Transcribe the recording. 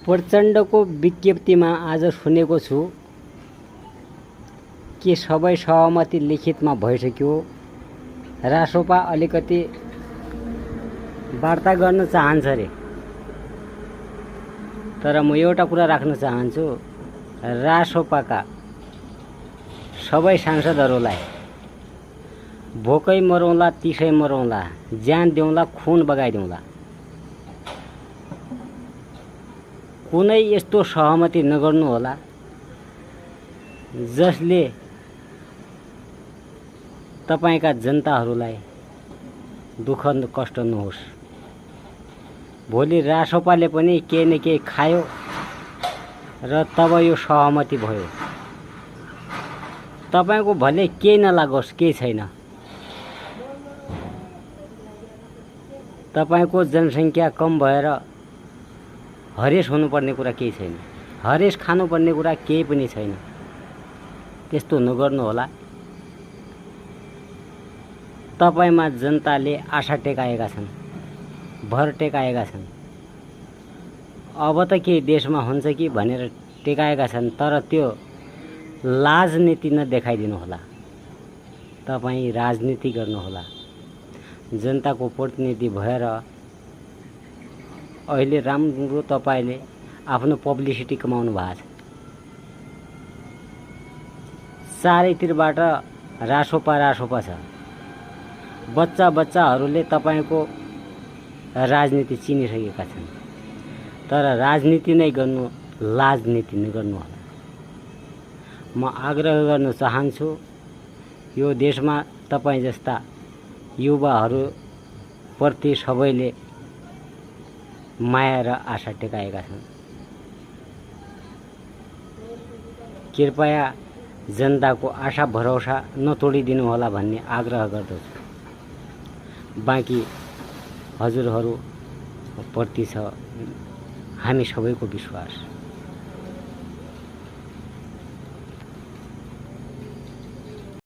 प्रचण्डको विज्ञप्तिमा आज सुनेको छु कि सबै सहमति लिखितमा भइसक्यो। रासोपा अलिकति वार्ता गर्न चाहन्छ रे। तर म एउटा कुरा राख्न चाहन्छु, रासोपाका सबै सांसदहरूलाई भोकै मरौँला, तिसै मरौँला, ज्यान देऊँला, खुन बगाइदिउँला, कुनै यस्तो सहमति नगर्नु होला जसले तपाईका जनताहरूलाई दुःख कष्ट नहोस्। भोलि रासोपाले पनि केही न केही खायो र तब यो सहमति भयो। तपाईको भले केही नलागोस्, केही छैन। तपाईको जनसङ्ख्या कम भएर हरेस हुनुपर्ने कुरा केही छैन। हरेस खानुपर्ने कुरा केही पनि छैन। त्यस्तो नगर्नु होला। तपाईमा जनताले आशा टेकाएका छन्, भर टेकाएका छन्। अब त केही देशमा हुन्छ कि भनेर टेकाएका छन्। तर त्यो राजनीति नदेखाइदिनु होला। तपाई राजनीति गर्नु होला। जनताको प्रतिनिधि भएर अहिले राम्रो तपाईले आफ्नो पब्लिसिटी कमाउनु भएको छ। चारैतिरबाट रासोपा छ। बच्चाहरूले तपाईको राजनीति चिनिसकेका छन्। तर राजनीति नै गर्नु, राजनीति नगर्नु होला। म आग्रह गर्न चाहन्छु, यो देशमा तपाई जस्ता युवाहरू प्रति सबैले माया र आशा टेकाएका छन्। कृपया जनताको आशा भरोसा नतोडिदिनु होला भन्ने आग्रह गर्दछु। बाँकी हजुरहरू प्रति छ हामी सबैको विश्वास।